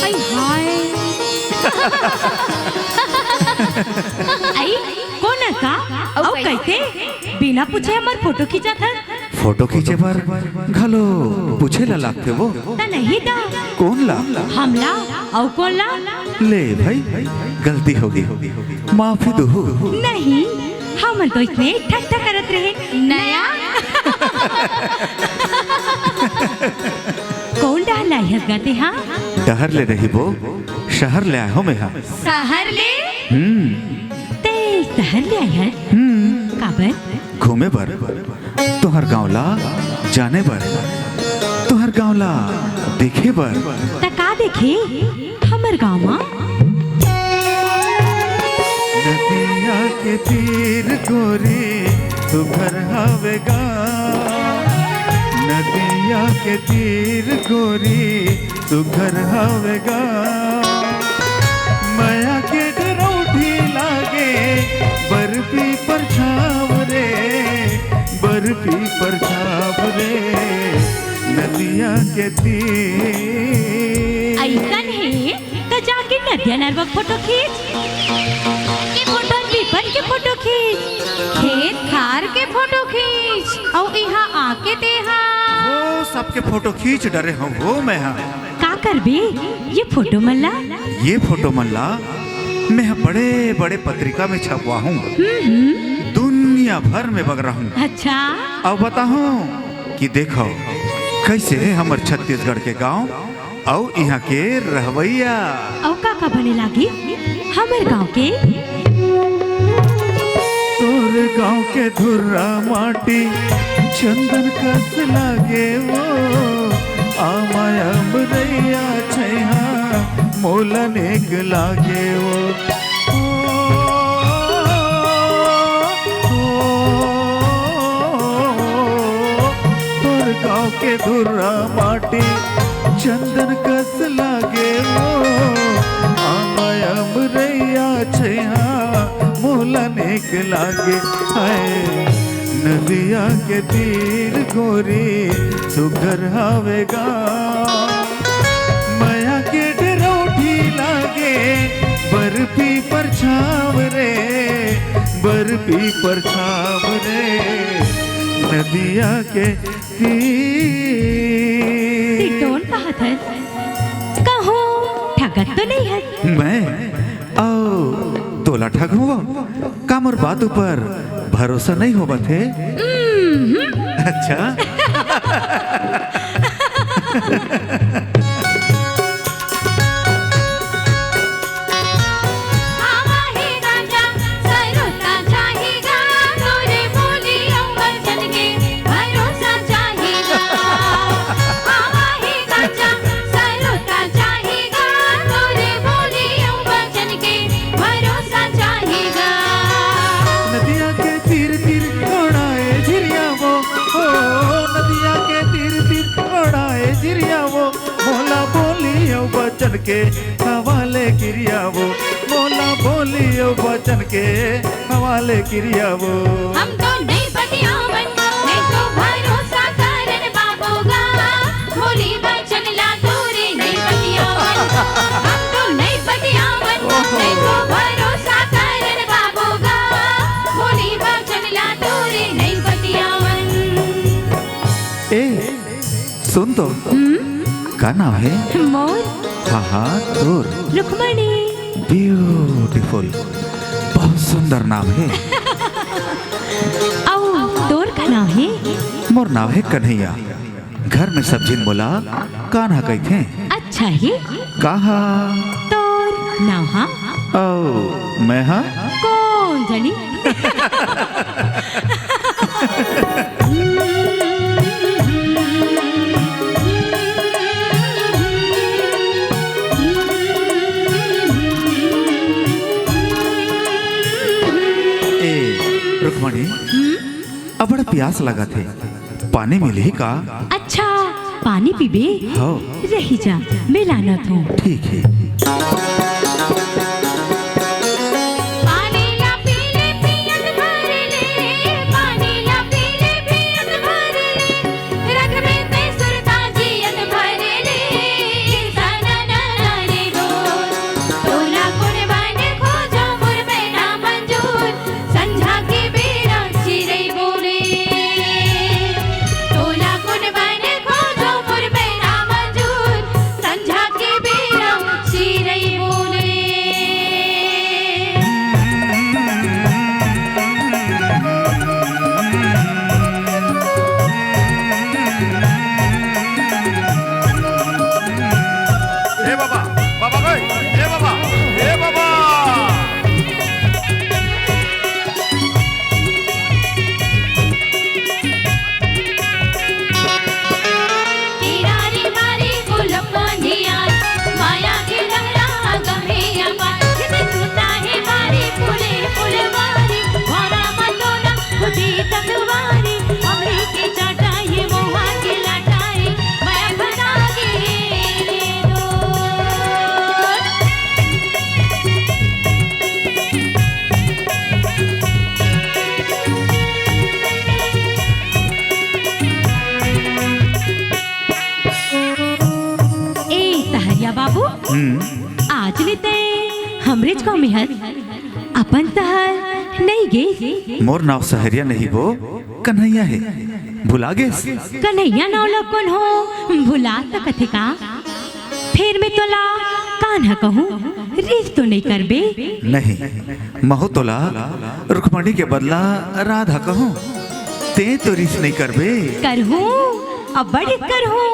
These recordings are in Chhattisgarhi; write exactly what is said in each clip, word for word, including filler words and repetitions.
आई हाय। आई, कोन हस का? अउ अउ कइसे? कइसे? बिना पूछे हमर फोटो खींचत हस? फोटो खींचे बर घलो पूछे ला लागथे वो। त नहीं त? कोन ला? हमला, अउ कोन ला? ले भाई, गलती होगे, माफी दुहू। नहीं, हमन तो इसने ठट्ठा करत रहे। नया? कोन डहर ले आए हस गा तेहा? डहर ले नहीं वो, शहर ले आए हों मैं हा। शहर ले? हम्म। ते शहर ले आए हस? हम्म। काबर? घूमे बर, तुंहर गांव ला जाने बर, तुंहर गांव ला देखे बर। त का देखे हमर गांव मा? नदिया के तीर गोरी सुघर हवे गा, नदिया के तीर गोरी सुघर हवे गा। मया के डरौठी लागे, बर्फी परछाव रे, बर्फी परछाव रे, नदिया के तीर। अइसन हे, त जाके नदिया नरवा के फोटो खींच, के फोटो, पीपर के फोटो खींच, खेत खार के फोटो खींच, अउ इहां आके तेहा वो सबके फोटो खींच डरे हों वो मैं हा। का करबे ये फोटो मन ला? ये फोटो मन ला मैं हा बड़े-बड़े पत्रिका में छपवाहूं। हम्म, हम्म। दुनिया भर में बगराहूं। अच्छा। अउ बताहूं कि देखव, कइसे हे हमर छत्तीसगढ़ के गांव अउ इहां के रहवइया। अउ का का बने लागी हमर गांव के? तोर गांव के धुर्रा माटी चंदन कस लागे वो, आमा अमरैया छैहा मोला नेक लागे वो। ओ, ओ, तोर गांव के धुर्रा माटी चंदन कस लागे वो, आमा अमरैया छैहा मोला नेक लागे। हाय, नदिया के तीर गोरी सुघर हवे गा, मया के डरौठी लागे, बर्फी परछाव रे, बर्फी परछाव रे, नदिया के तीर। सिटोन कहत हस, कहूं ठगत तो नहीं हस? मैं? अउ तोला ठगहूं? का मोर बात ऊपर भरोसा नहीं होवत हे? हम्म। अच्छा। आवा हे गांजा, सरोता चाही गा, तोरे बोली अउ वचन के भरोसा चाही गा। आवा हे गांजा, सरोता चाही गा, तोरे बोली अउ वचन के भरोसा चाही गा। नदिया के तीर तीर उड़ाए झिरिया वो, ओ, नदिया के तीर तीर उड़ाए झिरिया वो, मोला बोली अउ वचन के हवाले किरिया वो, मोला बोली अउ वचन के हवाले किरिया वो। हम तो नहीं पतियावन, नहीं तो भरोसा करन बाबू गा, बोली वचन ला तोरे नहीं पतियावन। हम तो नहीं पतियावन, नहीं तो भरोसा करन बाबू गा, बोली वचन ला तोरे नहीं पतियावन। ए, सुन तो। हम्म? का नाम हे? मोर? हाँ, हाँ, तोर। रुक्मणी। Beautiful, बहुत सुंदर नाम हे। अउ तोर का नाम हे? मोर नाम हे कन्हैया। घर में सब झिन मोला कान्हा कहिथे। अच्छा हे। काहा? तोर नाव हा? अउ मैं हा? कोन जनी? ए, रुक्मणी, हम्म? अबड़ प्यास लगत हे, पानी मिलही का? अच्छा, पानी पीबे? हव। रही जा, मैं लानत हूँ। ठीक हे। पानी ला पी ले पियत भर ले, पानी ला पी ले पियत भर ले, रख में ते सुरता जियत आज ले तैं हमरेच गाँव में हस, अपन शहर नइ गेस। मोर नाव सहरिया नहीं वो, कन्हैया हे। भुला गेस? कन्हैया नाव ला कोनो भुला सकत हे का? फेर मैं तोला कान्हा कहूँ, रिस तो नइ करबे? नहीं, महूँ तोला रुक्मणी के बदला राधा कहूँ। तें तो रिस नइ करबे? करहूँ, अब्बड़ करहूँ।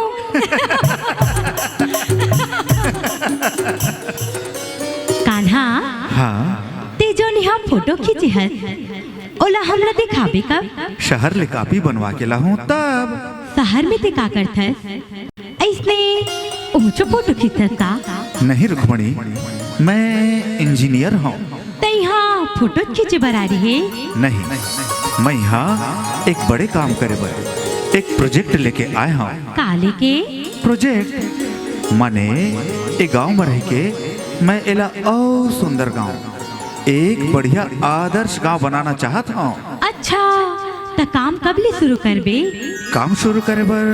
कान्हा, हाँ। तें जोन इहाँ फोटो खींचे हस, ओला हमला देखाबे कब? शहर ले कॉपी बनवा के लाहूँ तब। शहर में तें का करथस? अइसने ऊँचो फोटो खींचथस का? नहीं रुक्मणी, मैं इंजीनियर हँव। तैं इहाँ फोटो खींचे बर आए रहे? नहीं, मैं इहाँ एक बड़े काम करे बर एक प्रोजेक्ट लेके आए हँव। का लेके? प्रोजेक्ट माने ए गांव म रहिके मैं एला अउ सुंदर गांव, एक बढ़िया आदर्श गांव बनाना चाहत हंव। अच्छा, त काम कब ले शुरू करबे? काम शुरू करे बर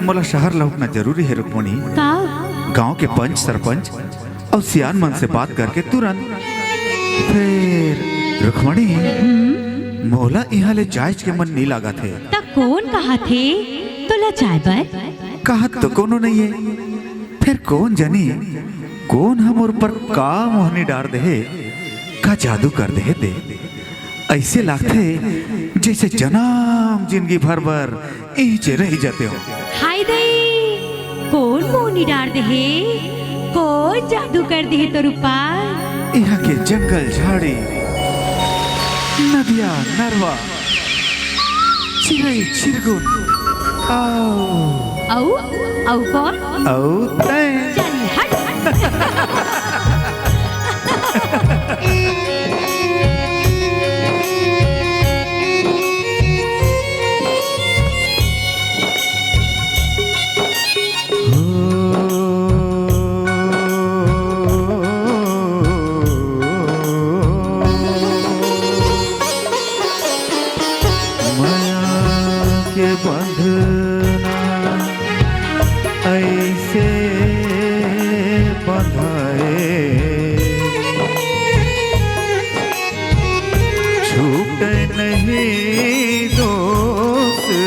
मोला शहर लहुटना जरूरी हे, रुक्मणी। कब? गांव के पंच, सरपंच अउ सियान मन से बात करके तुरंत। फेर रुक्मणी, हम्म? मोला इहां ले जायच के मन नइ लागत हे। त कोन कहत हे तोला जाय बर? कहत तो कोनो नइ हे, फेर कोन जनी कोन ह मोर पर का मोहनी डार देहे, का जादू कर देहे दे। अइसे लागथे जइसे जनम जिनगी भर बर इहिंचे रहि जातेंव। हाय दई, कोन मोहनी डार देहे, कोन जादू कर देहे तोर ऊपर? इहां के जंगल झाड़ी, नदिया नरवा, चिरई चिरगुन, अउ अउ, अउ कोन? अउ तैं। चल, हट। मया के बंधना अइसे बंधाए, छूटे नहीं दोस्तारी।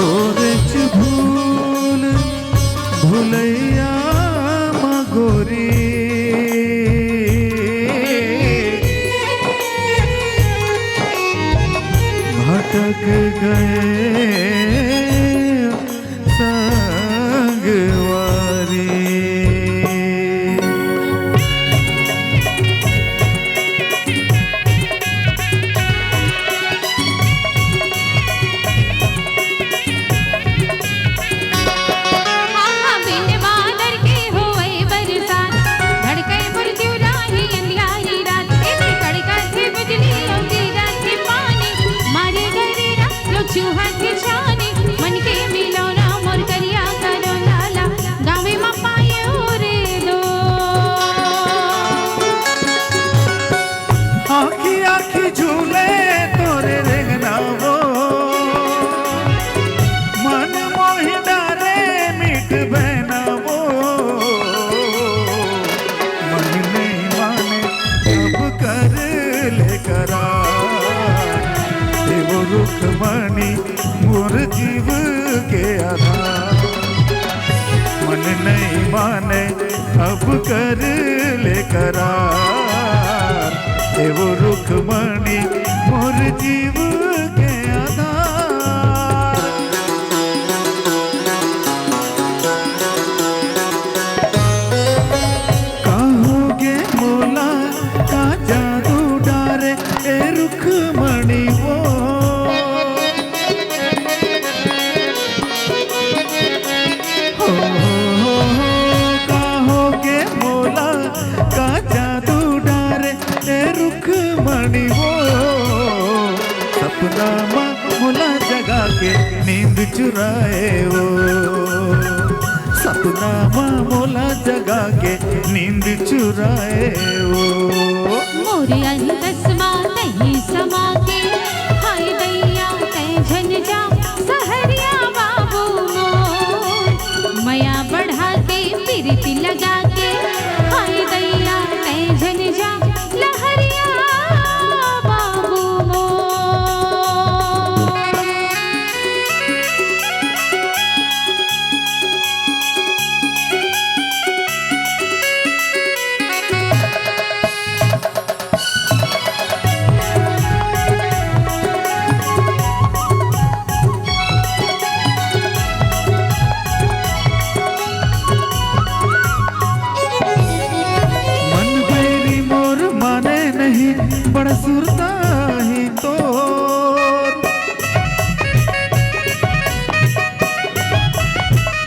ओरेच भूल भुलैया म गोरी भटक गए संगवारी। हाँ, हाँ, बिन बादर के होवय बरसात, धड़कय मोर जिउरा ही अंधियारी रात। एती कड़कथे बिजली अउ गिरथे पानी, मारे गरेरा लो चूहथे छानी। मन के मिलौना मोर करिया करोंदा ला, गाँवे म पाएंव रे दो। आँखी आँखी झूले तोरे रेंगना वो, मन मोहि डारे मीठ बहना वो। मन नहीं माने अब कर ले करार, हे वो रुक्मणी मोर जीव के आधार। मन नहीं माने अब कर ले करार, हे वो रुक्मणी मोर जीव के आधार। कहोगे मोला का जादू डारे ए रुक्मणी वो। हो, हो, हो, हो, का होगे मोला, का जादू डारे ए रुक्मणी वो। सपना मा मोला जगा के नींद चुराए वो। सपना मा मोला जगा के नींद चुराए वो। मोर अंतस मा तहीं समा के, हाय दैया तैं झन जा। बड़ सुरता ही तोर।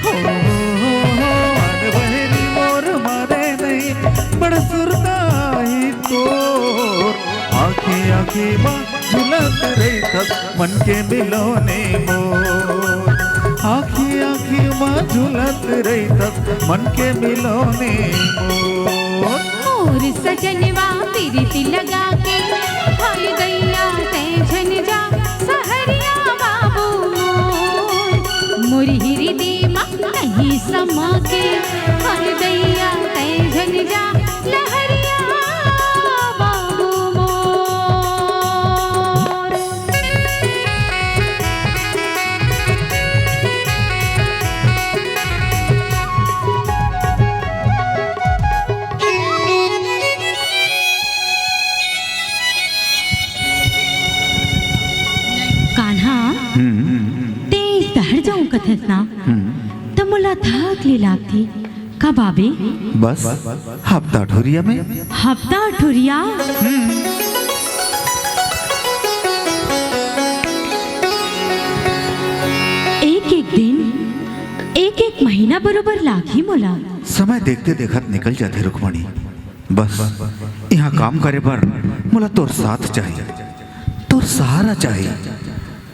हो, हो, हो, हो, अनबहरी मोर मारे नहीं, बड़ सुरता ही तोर। आँखी, आँखी मा झुलत रहिथस, मन के मिलोने मोर। आँखी, आँखी मा झुलत रहिथस, मन के मिलोने मोर। मोर सजनवा पीरित लगा के, हाय दैया तै झन जा सहरिया बाबू मोर। मोर हिरदे मा नहीं समा के, हाय दैया तै झन जा लहरिया बाबू मोर। कान्हा, हम्म। ते सहर जाऊं कथस ना, हम्म। त मोला थक ले लागथे। कब आबे? बस हफ्ता ठुरिया में। हफ्ता ठुरिया? हम्म। एक एक दिन, एक एक महीना बरोबर लागही मोला। समय देखते देखत निकल जाथे रुक्मणी। बस, इहाँ काम करे बर मोला तोर साथ चाही, तोर सहारा चाही।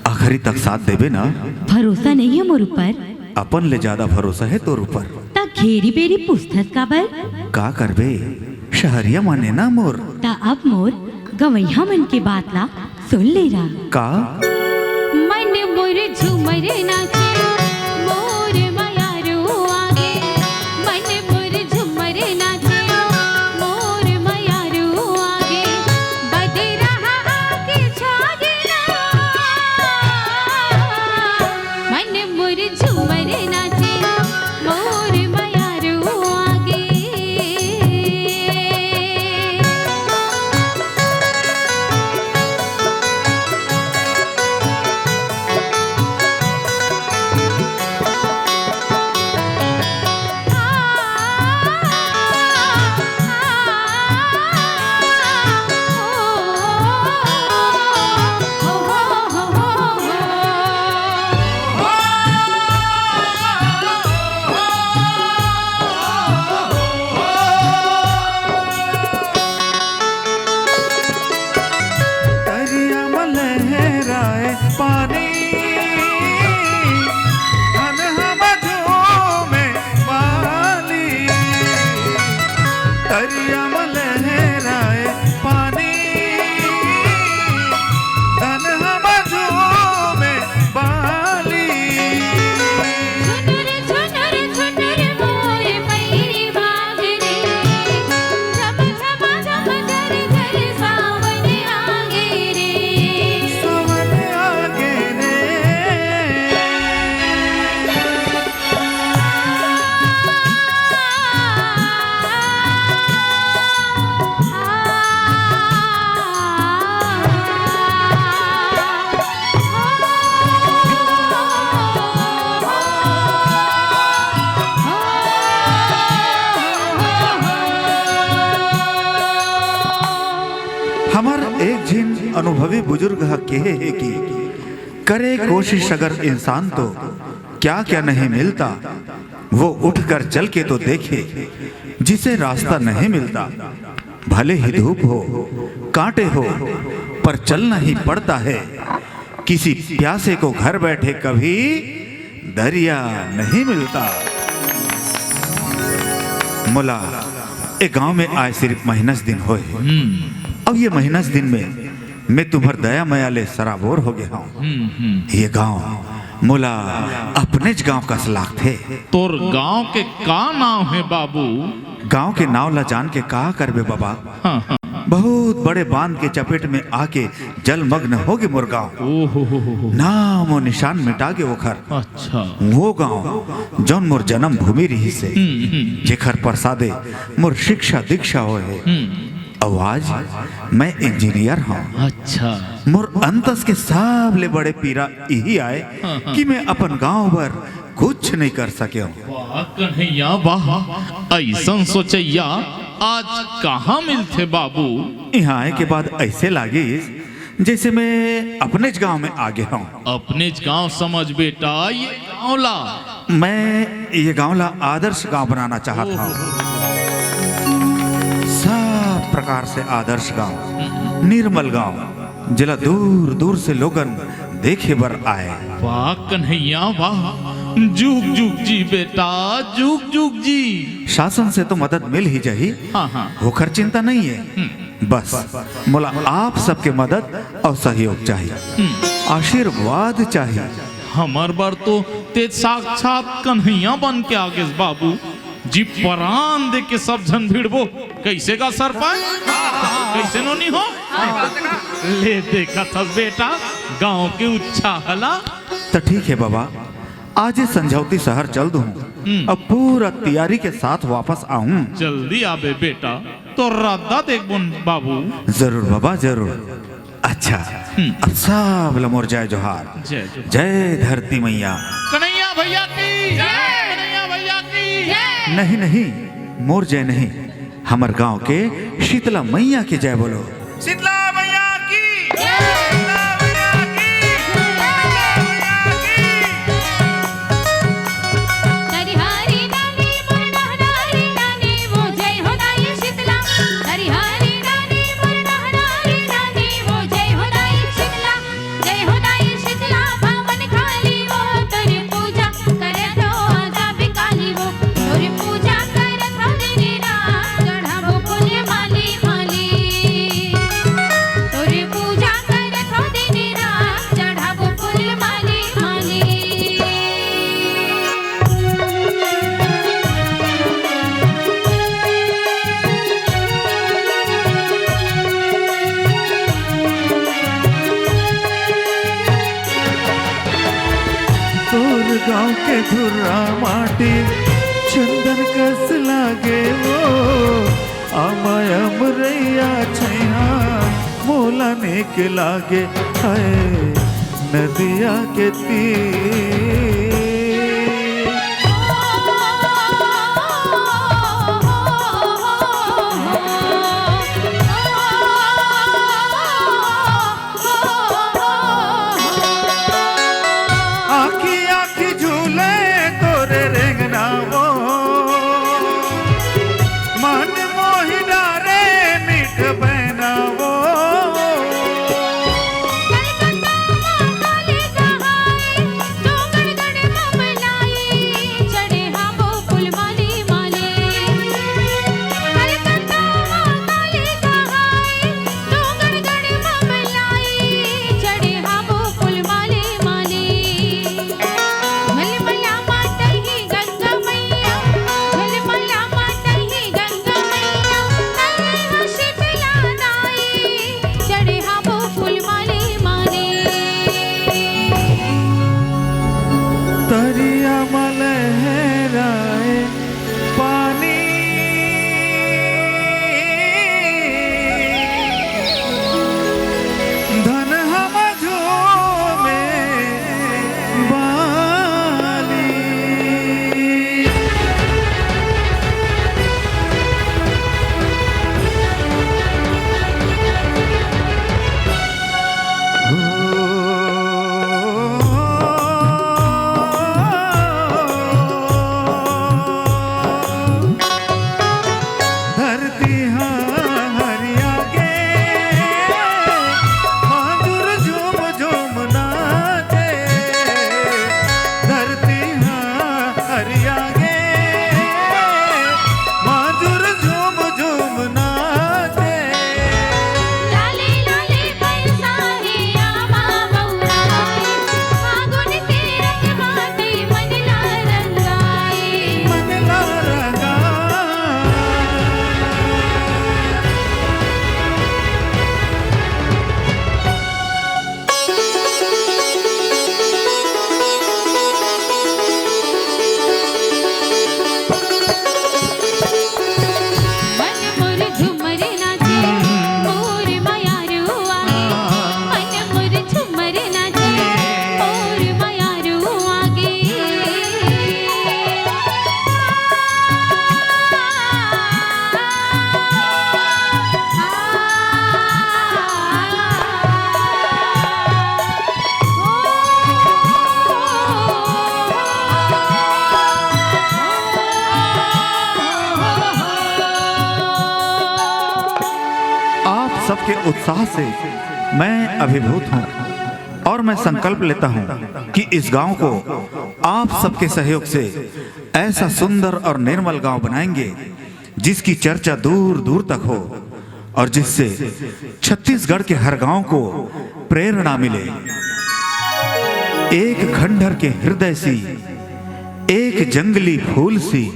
आखिरी तक साथ देबे ना? भरोसा नहीं है मोर ऊपर। अपन ले ज्यादा भरोसा है तोर ऊपर। त घेरी बेरी पूछथस काबर? का करबे, शहरिया माने ना मोर। त अब मोर गवैया मन के बात ला सुन ले रा। का? मन मोर झूमर नाचे, मोर मयारू आगे। मन मोर झूमर नाचे, मोर मयारू आगे। बदरा आके छा गेला। मन मोर झूमर नाचे, मोर मयारू आगे। तरिया म लहराए पानी, धन हम झूमे बाली। तरिया म लहराए पानी, धन हम झूमे बाली। झुनुर, झुनुर, झुनुर मोर पैरी बाज रे। झम, झम, झम, झर, झर सावन आगे रे। सावन आगे रे। हमर एक झिन अनुभवी बुजुर्ग ह केहे हे कि करे कोशिश अगर इंसान तो क्या क्या नहीं मिलता, वो उठकर चल के तो देखे, जिसे रास्ता नहीं मिलता। भले ही धूप हो, कांटे हो, पर चलना ही पड़ता है। किसी प्यासे को घर बैठे कभी दरिया नहीं मिलता। मोला ए गांव में आए सिर्फ महीनस दिन होए। हम्म। अब ये महीनस दिन में मैं तुम्हर दया मया ले सराबोर हो गया हूँ। हम्म, हम्म। ये गांव मोला अपनेच गांव कस लागथे। तोर गांव के का नाव हे बाबू? गांव के नाव ला जान के का करबे बाबा? हाँ, हाँ। बहुत बड़े बांध के चपेट में आके जलमग्न हो गे मोर गांव। ओ हो हो हो हो। नामो निशान मिटा गे ओखर। अच्छा। वो गांव जौन मोर जन्म भूमि रहिस हे, हम्म, हम्म। जेखर प्रसादे मोर शिक्षा दीक्षा होए हे। हम्म। अउ आज मैं इंजीनियर हूँ। अच्छा। मोर अंतस के सबले बड़े पीरा इही आय हाँ, हाँ। कि मैं अपन गांव बर कुछ नहीं कर सके हूँ। वाह कन्हैया वाह, अइसन सोचैया आज कहाँ मिलथे बाबू? इहाँ आए के बाद ऐसे लागिस जैसे मैं अपनेच गांव में आगे हूँ। अपनेच गांव समझ बेटा, ये गांव ला। मैं ये गांव ला आदर्श गांव बनाना चाहत हूँ। सब प्रकार से आदर्श गांव, निर्मल गांव, जेला दूर दूर से लोगन देखे बर आए। वाह कन्हैया वाह, जुग जुग जी बेटा, जुग जुग जी। शासन से तो मदद मिल ही जाही, हाँ, हाँ। ओखर चिंता नहीं है। हम्म। बस मोला आप सबके मदद और सहयोग चाहिए, हम्म। आशीर्वाद चाहिए। हमर बर तो ते साक्षात कन्हैया बन के आगेस बाबू। जी परान दे के सब झन भिड़बो, कैसे गा सरपंच? कैसे नोनी हो? ले देखत हस बेटा, गांव के उत्साह ला। तो ठीक है बाबा, आज ये संझौती शहर चल दूं, हम्म। अब पूरा तैयारी के साथ वापस आऊं। जल्दी आबे बेटा, तो रद्दा देखबोन बाबू। जरूर बाबा, जरूर। अच्छा, हम्म। अब सब ल मोर जय जोहार। जय जोहार। जय धरती मैया। कन्हैया भैया की जय। कन्हैया भैया की जय। नहीं, नहीं, मोर जय नहीं, हमर गांव के शीतला मैया के जय बोलो। शीतला मैया की जय। शीतला मैया की जय। शीतला मैया की। तोर गांव के धुर्रा माटी चंदन कस लागे वो, अमय अमरैया छैया मोला नीक लागे है नदिया के तीर। आँखी आँखी झूले तोरे रेंगना वो, मन मोहि डारे मीठ बहना वो। तरिया म लहराए पानी। धन हम झूमे बाली। सबके उत्साह से मैं अभिभूत हूँ और मैं संकल्प लेता हूँ कि इस गांव को आप सबके सहयोग से ऐसा सुंदर और निर्मल गांव बनाएंगे जिसकी चर्चा दूर दूर तक हो और जिससे छत्तीसगढ़ के हर गांव को प्रेरणा मिले। एक खंडहर के हृदय सी, एक जंगली फूल सी,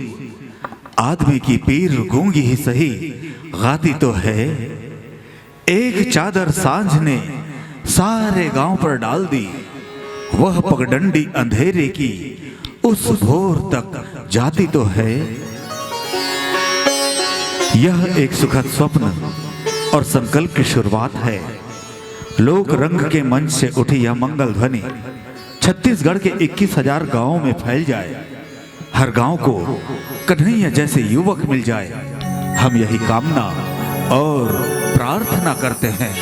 आदमी की पीर गूंगी ही सही, गाती तो है। एक चादर सांझ ने सारे गांव पर डाल दी, वह पगडंडी अंधेरे की उस भोर तक जाती तो है। यह एक सुखद स्वप्न और संकल्प की शुरुआत है। लोक रंग के मंच से उठी यह मंगल ध्वनि छत्तीसगढ़ के इक्कीस हजार गांवों में फैल जाए, हर गांव को कन्हैया जैसे युवक मिल जाए, हम यही कामना और प्रार्थना करते हैं।